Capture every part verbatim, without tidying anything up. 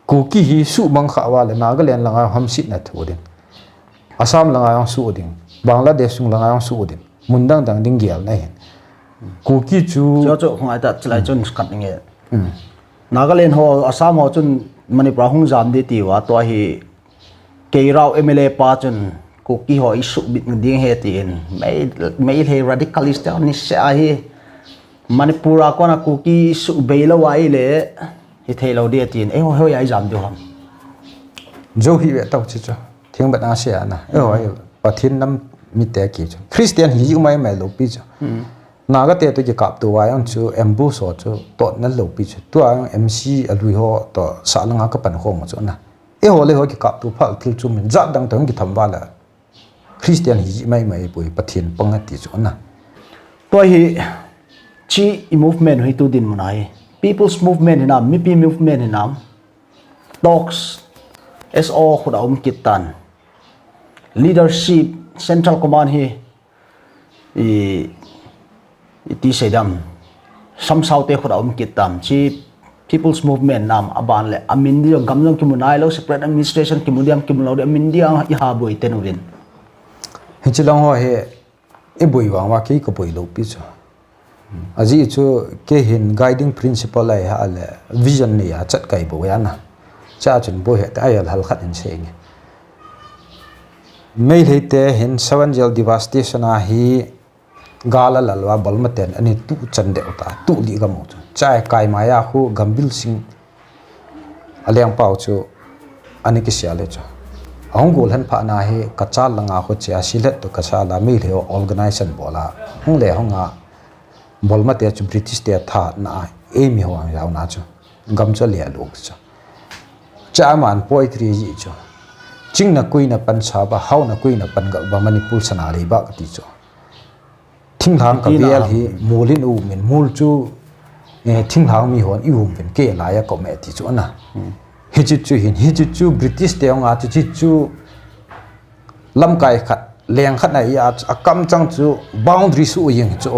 Kuki hi suhmang kha uva le Nagaland langa hamsetna thoh ding. Assam langa jong suh ding. Bangladesh sung langa jong suh ding. Mun dang dang ding gel na hin. Kuki chu. Chu chu khong ai ta chilai chun khat nge. Hmm. Nagaland ho, Assam ho chun Manipur hung jam ding tia tua hi Keirao M L A pa chun Kuki ho i suhbit ding ahi tin. Mei, Meitei radicalist te ni se ahi. Manipur a kona Kuki suhbei lou ahile hithei lou ding tin. Eiho, eiho a i jam diu ham. Jou hi ve tau chi chu. Thing bat a se ana. Eiho, Pathen nam mite ki chu. Christian hi mai mai lou pi chu. Hmm. Naga te toh kikap tou va jong chu ambush ho chu totna lou pi chu. Tua jong M C a lui ho toh sah langa ka pan khom chu na. Eiho le eiho kikap tou phal thil chu min jat dang toh kitham va la. Christian hi mai mai poi Pathen pang ati chu na. Tua hi chi i movement hi tu dinmun a hi. People's movement hinam, mipi movement hinam. Talks, S O khut a um kit tan. Leadership, Central Command hi i, i ti seidam, samsau te khut a um kit tam, chi People's Movement nam aban le, amin dia gam jong kimu nailou, separate administration kimu diam, kimu lou dia, amin dia i ha boi te nuvin. Hichi lang ho hi, i boi vang va kei ka boi lou pi chu. Ajeh chu kei hin guiding principle ahi ha le vision nei a chat kai bou ya na. Cha chun boi he ta ai hal khat in se nge. Meitei te hin seven jail devastation a hi gal a lal va Burma ten ani tu chan deu ta, tu li ga mo chu. Cha kai ma ya khu Gambhir Singh A lengpau chu ani kisia le chu. Ahung gol hen pha na hi Cachar langa khu chia silet to Cachar la mi lheo organization bola. Hung le hung a Burma te chu British te tha na a ei mi ho ang yau na chu. Gam chu le luk chu. Chairman poetry ji chu. Ching na kui na pan sa ba, hau na kui na pan ga ba Manipur sana le ba ka ti chu. Thinglhang ka vel hi mul in um in, mul chu, eh, thinglhang mi hon i um uvin kei lai a ka um e ti chu ana. Hmm. Hichi chu hin, hichi chu British te hung a chu, chi chu lamkai khat, leng khat na i a chu, a kam chang chu boundary su u jing chu.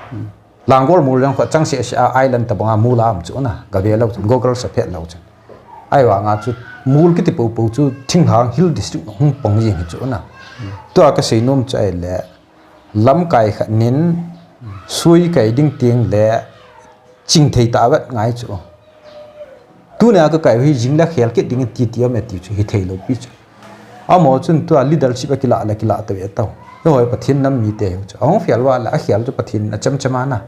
Hmm. Langol mul jong khat chang se se a island tabang a mul a um chu ana. Ka ve lou chu, Google sa phet lou chu. Ai vang a chu mul kiti po po chu thinglhang hill district hung pang jing chu ana. Hmm. Tua ka sei nom chu ai le, lamkai khat nin sui kai ding ting le ching thei ta vet ngai chu. Tunia ka kai hi jing le khel kit ding ti ti ame ti chu hi thei lou pi chu. Amo chun tua leadership a kila la kila ta ve tau. Hoi Pathen nam mi te chu. Ahung fial va la a khial chu Pathen a cham cham ana.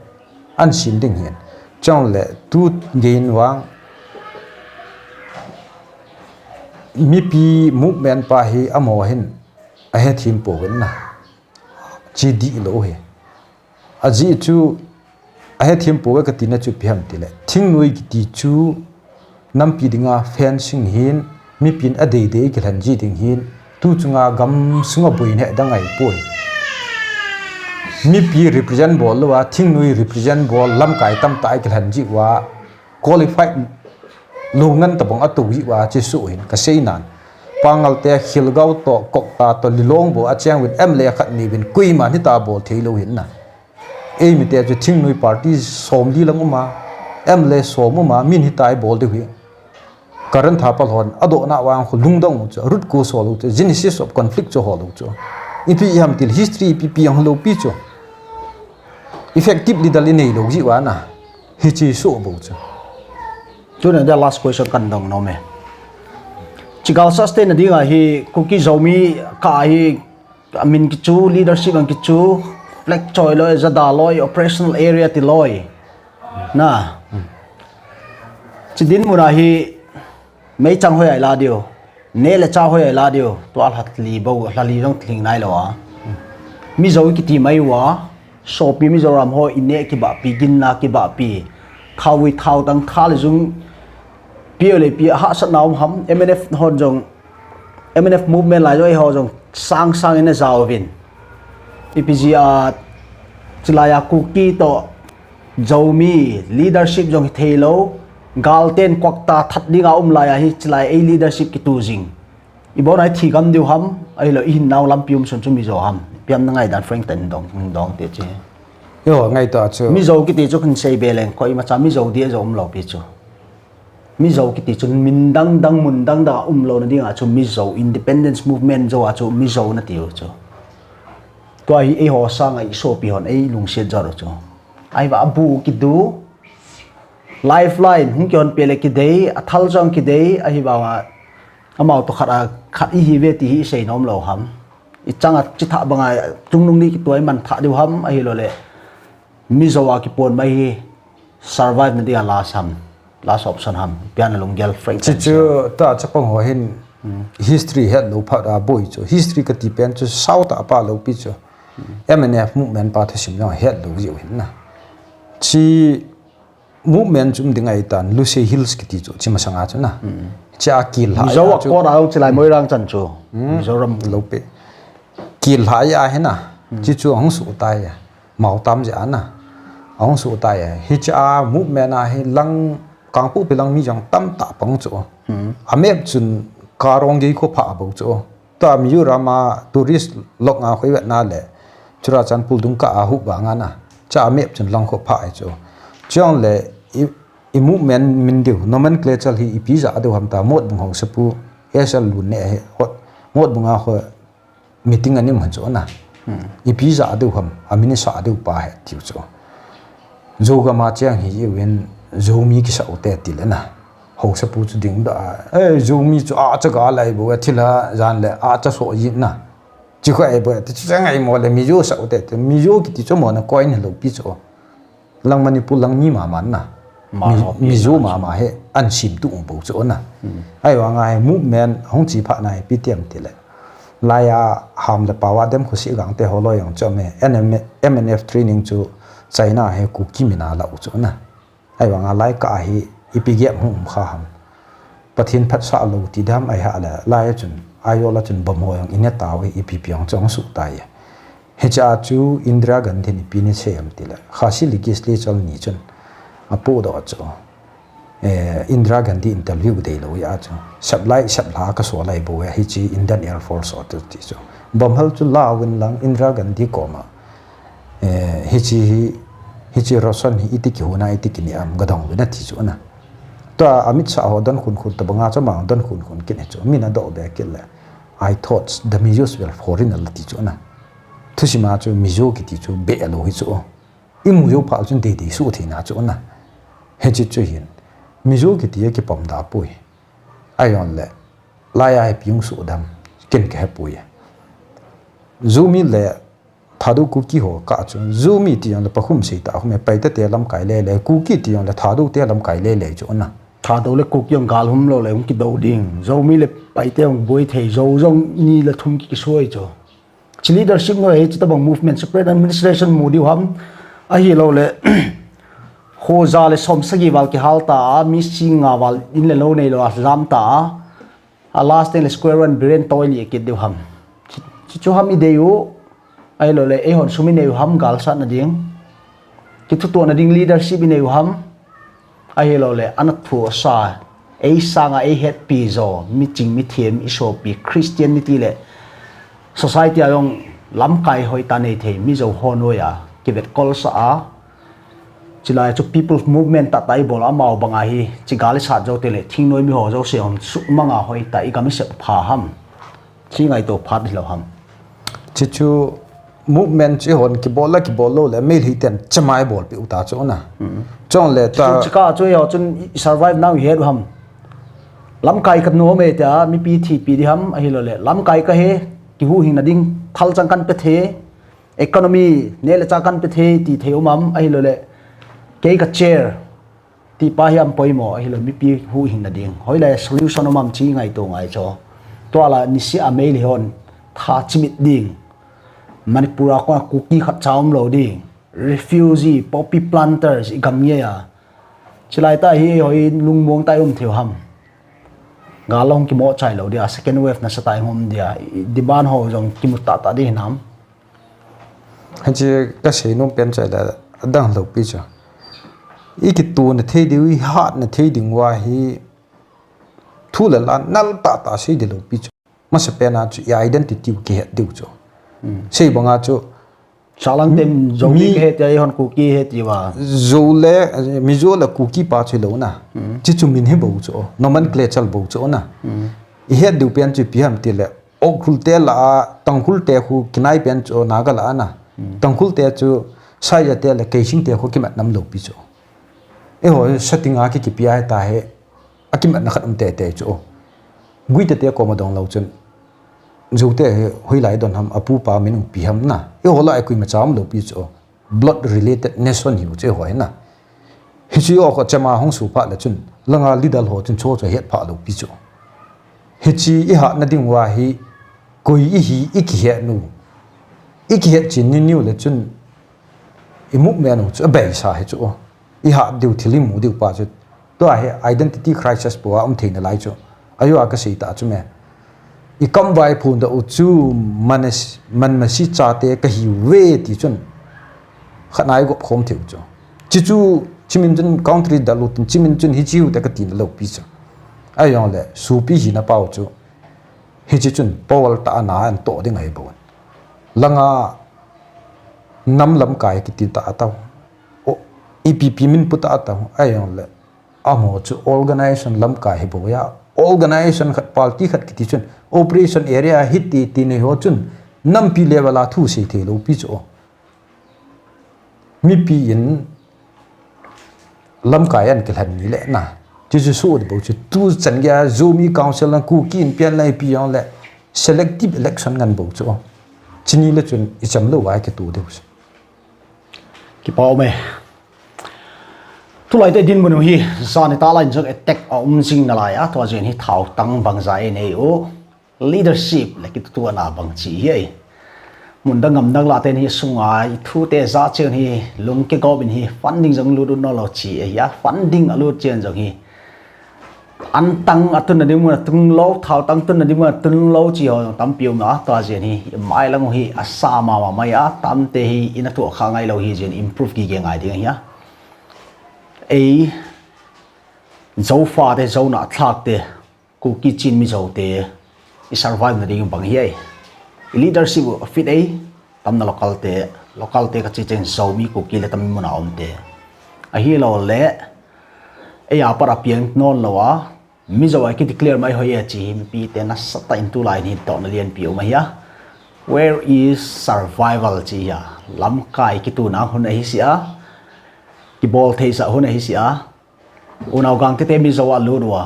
An sim ding hin. Chong le tu gain wang mipi movement pa hi amo hin a he thim po ven na. Chi di lou hi. Ajeh chu a he thim po ve ka ti na chu ipi ham ti le. Thingnoi kiti chu nampi dinga fencing hin, mipin a dei dei kilhen ji ding hin, tu chunga gam sunga boi ne dang ai poi. Mipi represent bol lou a, thingnoi represent bol lamkai tam ta ai kilhen ji uva, qualified lou ngan tabang a tou ji uva chi su hin ka sei nan. Pangal te Khelgao to, Kokta to, Lilongbo a cheng uvin M L A khat ni uvin koima ni ta bol thei lou hin na. Ei mi te chu thingnoi party som li lang um a, M L A som um a, min hi tai bol deu hi. Karan Thapar hon a do na wang khu lungdong chu, root cause ho lou chu, genesis of conflict chu ho lou chu. Ipi ham til history ipi pi ang lou pi chu. Effective leader i nei lou ji uva na. Hichi su bo chu. Chu na the last question kan dong nom e. Chi gal sustain na ding a hi Kuki Zomi ka hi a min kichu, leadership ang kichu, flag choi loi, jada loi, operational area ti loi. Na. Chi dinmun a hi meichang hoi ai la diu. Ne le cha hoi ai la diu. Tua lhat li bo, lha li jong thling nai lou a. Mizo kiti mai uva. Sopi Mizoram ho i neh kibahpi, ginna kibahpi. Thauvui thautang tha le jung pi le pi hahsatna um ham, M N F hon jong, M N F movement lai jong, eiho jong sang sang in a jaovin. Ipi jeh a, chilai a Kuki to Zomi leadership jong hi thei lou, galten kwakta that dinga um lai a hi chilai ei leadership kitu jing. I bon ai thi gam diu ham, ahilou i hin nau lampi um sun chu Mizo ham. Piam na ngai dan Frank ten dong, dong te chi. Yo, ngai to chu. Mizo kiti chu khin sei be leng, koima cha Mizo dia jo um lou pi chu. Mizo kiti chu min dang dang, mun dang dang a um louna dinga chu Mizo independence movement jou a chu Mizo nati u chu. Tua hi eiho sanga isopi hon eilungset jou u chu. Ahivang abu kidu, lifeline hung kihonpeh le kidei, athal jong kidei, ahivanga amau toh khat a khat ihiuve ti hi isei nom lou ham. Ichanga chithah banga chungnung ni kituai man thah diu ham, ahilouleh Mizo a kipon mai hi survive na dinga last ham, last option ham, ipi ham nalunggel frank. Chuchu ta chapang ho hin history hetlou phat a boi chu. History kati pen chu sautah pa loupi chu. M N F movement pa thusim jong hetlou jiu hin na. Chi movement chu um ding ahitan, Lushai Hills kiti chu, chi masanga chu na. Chi a kil lha Mizo a chu. Kot a chu chilai Moirang chan chu. Mizoram. Loupi. Kil lha a hi na. Chi chu ahung suh tai. Mao tam jeh a na. Ahung suh tai. Hichi a movement a hi lang, Kangpokpi lang mi jong tamtah pang chu. A map chun Karong gei kho pha bou chu. Tua Mizoram a tourist lok nga khoi vet na le. Churachandpur dung kah a hu vanga na. Cha a map chun lang kho pha ai chu. Chujongle i, i movement min diu, nomenclature hi ipi ja diu ham ta, Motbung haosapu, S L Lun ne hi, hot, Motbung a ho meeting anim han chu na. Ipi ja diu ham, a min sa diu pa he tiu chu. Zogam a cheng hi jiuvin Zomi kisa u te ti le na. Haosapu chu ding da, eh, Zomi chu a cha ga lai bou, a thil a jan le a cha so ji na. Chi kho ai bou, ti chu chang ai mo le Mizo sa u te, ti Mizo kiti chu mo na koi ni loupi chu. Lang Manipur lang mi mama na. Mizo mama he an sim tu um bou chu na. Ahivanga hi movement hung chi pha na hi ipi ti ham ti le. Laiya ham le pawa dem khusi gang te ho loi jong chu me. M N F training chu China he Kuki mina la u chu na. Ahivanga lai kah a hi ipi gei hung um kha ham. Pathen phatsah lou ti dam ahi ha le, lai a chun, ajo la chun bom ho jong i ne tau hi ipi pi jong chu ahung suh tai. Hichi a chu Indira Gandhi in ipi ni sei ham ti le, Khasi legislature ni chun, apodoh chu, eh, Indira Gandhi interview dei lou a chu, sep lai, sep lha ka so lai bou e, hichi Indian Air Force ho ti chu. Bom hal chu la uvin lang Indira Gandhi koma, Eh, hichi hi, hichi ration hi iti kihuna, iti kini am, gadong vin ati chu na. Tua Amit Shah ho don khun khun, tabanga chu mang don khun khun kini chu. Min adoh be kit le. I thought the Mizos were foreigner ti chu na. Thusima chu Mizo kiti chu be lou hi chu. I mu jou pha chun dei dei su thei na chu na. Hichi chu hin. Mizo kiti a kipom da poi. Ajon le. Laiya hi piung su dam. Kin ke he poi. Zomi le Thadou Kuki ho kah chu, Zomi ti jong le pakhum sei ta, khum e Paite te lamkai le le, Kuki ti jong le Thadou te lamkai le le chu na. Thadou le Kuki jong gal hum lou le, hung kidou ding. Zomi le Paite jong boi thei, Zo jong ni le thum ki kisoi chu. Chi leadership no he, chi tabang movement, separate administration mu diu ham. Ahilou le, kho ja le som sagi val kihal ta, mi si nga val in le lou nei lou a jam ta. A last teng le square one Biren toi li kit diu ham. Chi, chi chu ham i dei u, ahilou le, eihon sum i nei u ham galsat na ding. Kithutuah na ding leadership i nei u ham. Ahilou le, ana thu sa, ei sanga ei hetpi jo, mi ching mi thiam, i sopi, Christianity le, society a jong lamkai hoi ta nei thei, Mizo ho noi a, kivet kol sa a, Chilai chu people movement tah tah i bol a, amau banga hi, chi gal i sat jou te le, thingnoi mi ho jouse hon sumanga hoi ta i gam i sep pha ham. Chi ngaito phat hilou ham. Chi chu movement chi hon kibol la kibol lou le, Meitei ten chamai bol pi u ta chu na. Chong le ta. Chu chika chu i ho chun i survive nau i het u ham. Lamkai ka nom e tia, mipi thi pi di ham, ahilou le. Lamkai ka he, kihuhhing na ding, thal chang kan pe thei. Economy, neh le chah kan pe thei, ti thei um am, ahilou le, kei ka chair, ti pa hi am poimo, ahilou mipi huhhing na ding. Hoilai solution um am chi ngaito ngai cho. Tua la nisi a Meitei hon, tha chimit ding. Manipur a kona Kuki khat cha um lou ding. Refugee, poppy planters, i gam ngei a. Chilai ta hi hoi lungmong ta i um thei u ham. Gal long kimo chai lou dia, second wave nasa ta i um dia. I demand ho jong kimu tah tah di hinam. Hichi ka sei nom pen chai la, adang lou pi chu. I kituh na thei diu, i hat na thei ding uva hi thu le la nal tah tah sei di lou pi chu. Masa pen a chu i identity u kihet diu chu. Sei banga chu Salang tem Zomi mi- kahe tia, eihon Kuki ahi tia. Zo le, Mizo le Kuki pa chu hilou na. Hmm. Chuchu min hi bou chu. Nomenclature bou chu na. Hmm. Ihet diu pen chu ipi ham tile. Ukhrul te lah a, Tangkhul te khu kinai pen chu Naga lah a na. Hmm. Tangkhul te chu Saija te le Keishing te khu kimat nam lou pi chu. Eiho setting a ki, kipi a hita hi. Akimatna khat um teitei chu. Guite te koma dong lou chun. Zote hi hoilai don ham, apu apa min um pi ham na. Eiho lah a koima cha um lou pi chu. Blood related nation hiu chu eiho hi na. Hiche ho kho chama hung su phat le chun. Langa leader ho chun cho cho het pha lou pi chu. Hiche ihatna ding uva hi koi ihi ikihet nu. Ikihet chin ni niu le chun. Imu me nu chu abeisa hi chu. Ihat diu thil imu diu pa chu. Tua hi identity crisis po a um thei nalai chu. Ajo a kasei ta chu me. Ikam vai phun da u chu manas-, manmasi chate kahi ve ti chun. Khat nai gop khom thei u chu. Chuchu, chumin chun country da lu tin, chumin chun hiche u te kati nalou pi chu. Ajongle, supi hina pau chu. Hiche chun, power ta ana an to ding ahi bou. Langa, nam lamkai kiti ta tau. O, ipi pi min pu ta tau. Ajongle. Amaho chu organization lamkai hi bou ya. Organization khat party khat kiti chun. Operation area hiti ti nei ho chun. Nampi level a thu sei thei lou pi chu. Mipi in lamkai an kilhen ni le na. Chuchu su bou chu tu chan gei a Zomi Council lang Kuki in pian lai pi jongle. Selective election ngan bou chu. Chini le chun icham lou vai kitu deu chu. Kipa um e. Tulai te dinmun u hi, jani talai in jong attack a um jing nalai a, tua jeng hi thaotang bangja inei u. Leadership le kitutuana bang chi hi. Mun dang ngam dang lah ten hi sunga, i thu te ja chen hi, lung kigop in hi, funding jong lut u nalou chi ahi a, funding alut chen jong hi. An tang a tunna ding mun a tung lou, thaotang tunna ding mun a tung lou chi ho tampi um a, tua jeng hi, i mai lang u hi, asa mama mai a, tamte hi, ina tuah kha ngai lou hi jeng improve gige ngai ding ahi a. Ei, Zofa te, Zona thlak te, Kuki Chin Mizo te, i survive na ding bang hi ei. I leadership u fit ei, tamna local te, local te kachi chen Zomi Kuki le tam mun a um te. Ahilou le, ei a pat a piang non lou a, Mizo a ki declare mai hoi a chi hi mipi te nasatah in tulai in hi tohna lianpi um ahi a. Where is survival chi hi a. Lamkai kituna hun ahi si a. Kibol thei sa hun ahi si a. Unau Gangte te Mizo a lut ua.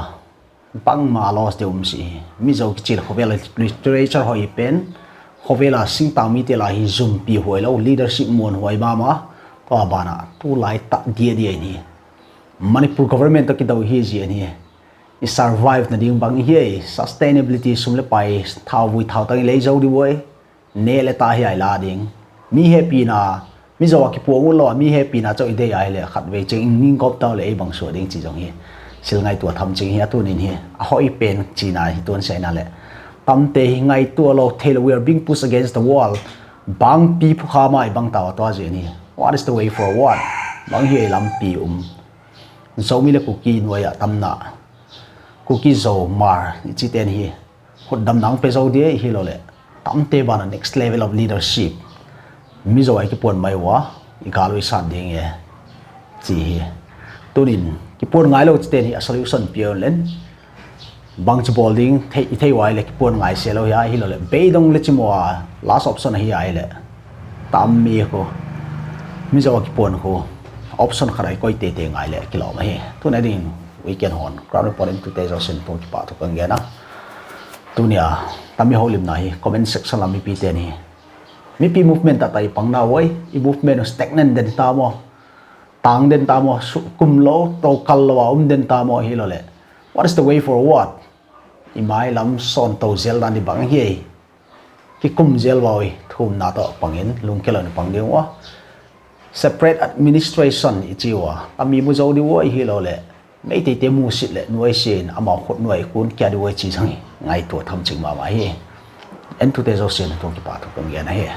Bangma loss te um si. Mizo kichil khovel a literature hoi pen. Khovel a singtang mite lah a hi jumpi hoi lou, leadership mun hoi mama. Tua bana, tulai tah dia dia in hi. Manipur government toh kidou hi ji in hi. I survive na ding bang hi, sustainability sum le pai, thaovui thaotang i lei jou diu ahi. Neh le tah hi a i la ding. Mi hepina, Mizo a kipuang u lou a, mi hepina chu i dei a ahile, khatvei cheng i ning gop tau le ei bang suah ding chi jong hi. Sil ngaitua tham cheng hi a tunin hi. A hoi pen china hi tun seina le. Tamte hi ngaitua lou thei lou, we are being pushed against the wall. Bangpi phukha ma i bang tau a tua jeng hi. What is the way forward? Bang hi ei lampi um. Zomi le Kuki nuai a tamna. Kuki Zo Hmar, i chi ten hi. Hutdamna hung pe jou dia, hilou le. Tamte bana next level of leadership. Mizo a i kipuan mai ua, i gal u i sat ding e. Chi hi. Tunin, kipuan ngai lou chi ten hi a solution pion len. Bang chi bol ding, thei, i thei uva ahile kipuan ngai se lou hi a, hilou le. Beidong le chi mo a, last option ahi a ahile. Tam mi khu. Mizo a kipuan khu. Option khat a i koi tete ngai le, kilom ahi. Tuna ding, weekend hon. Ground report in tute jousen pu kipa thu kan gen a. Tunia, tam i houlimna hi, comment section lam mipi ten hi. Mipi movement tah tah i pang nau oi, i movement u stagnant den ta mo. Tang den ta mo, su-, kum lou, to kal lou a um den ta mo hilou le. What is the way forward? I mai lam son to jel dan di bang hi ei. Kikum jel uva oi, thumna toh pangin, lungke lou in pang ding ua. Separate administration i chi ua. Tam i mu jou diu ahi lou le. Meitei te musit le nuai sin, amau khut nuai kun kia diu ahi chi jong hi. Ngaitua tham ching mama hi. En tute jousen thu kipa thu kan gen ahi.